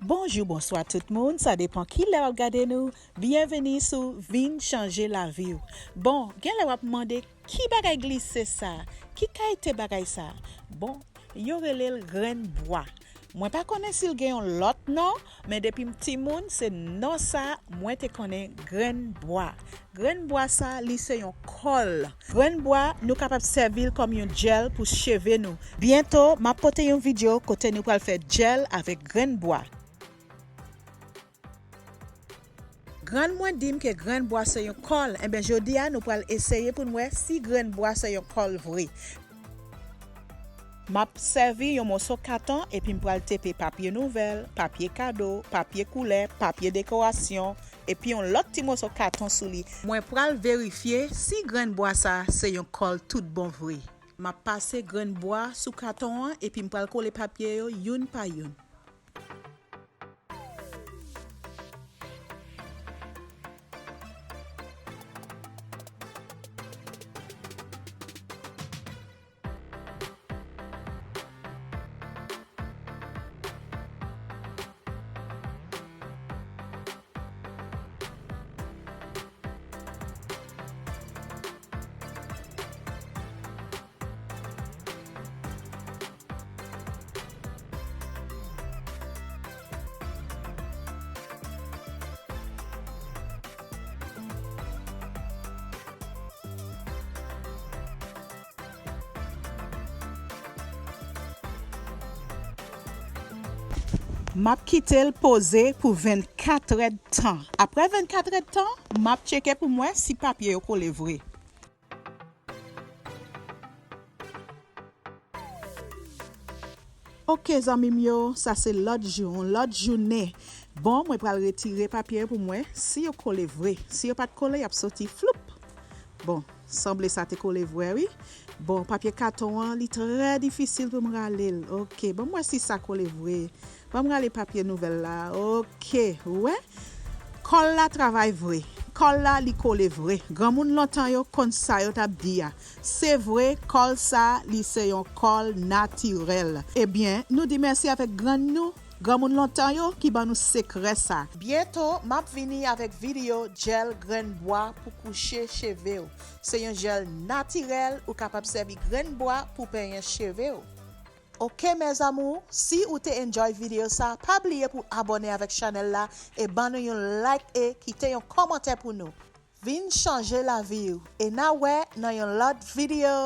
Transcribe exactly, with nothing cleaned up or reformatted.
Bonjou, bonswa tout moun, sa depan ki lè w ap gade nou. Byenveni sou Vin Chanje Lavi w. Bon, gen lè w ap mande ki bagay glise sa, ki kalite bagay sa. Bon, yo rele l grenn bwa. Mwen pa konnen si l gen yon lòt non, men depi m timoun, se non sa mwen te konnen, grenn bwa. Grenn bwa sa, li se yon kòl. Grenn bwa, nou kapab sèvi l kòm yon jèl pou cheve nou. Byento, m ap pote yon videyo kote nou pral fè jèl avèk grenn bwa. Grann mwen di m ke grenn bwa se yon kòl. Enben, jodi a, nou pral eseye pou n wè si grenn bwa se yon kòl vre. M ap sèvi yon moso katon epi m pral tepe papye nouvèl, papye kado, papye koulè, papye dekorasyon, epi yon lòt ti moso katon sou li. Mwen pral verifye si grenn bwa sa se yon kòl tout bon vre. M ap pase grenn bwa sou katon an epi m pral kole papye yo youn pa youn. M ap kite l poze pou vennkat èdtan. Apre vennkat èdtan, m ap tcheke pou m wè si papye yo kole vre. Oke, zanmi m yo, sa se lòt jou, yon lòt jounen. Bon, mwen pral retire papye yo pou m wè si yo kole vre. Si yo pa t kole, y ap soti floup. Bon, sanble sa te kole vre, wi. Bon, papye katon an, li trè difisil pou m rale l. Oke, bon, m wè si sa kole vre. Ban m rale papye nouvèl la. Oke, ou wè? Kòl la travay vre. Kòl la, li kole vre. Granmoun lontan yo konn sa yo t ap di a. Se vre, kòl sa, li se yon kòl natirèl. Ebyen, nou di mèsi avèk grann nou, granmoun lontan yo ki ban nou sekrè sa. Byento, m ap vini avèk videyo jèl grenn bwa pou kouche cheve w. Se yon jèl natirèl, ou kapab sèvi grenn bwa pou penyen cheve w. Oke, mes amours, si ou te enjoy videyo sa, pa bliye pou abòne avèk chanèl la e ban nou yon like e kite yon kòmantè pou nou. Vin chanje lavi w e n a wè nan yon lòt videyo.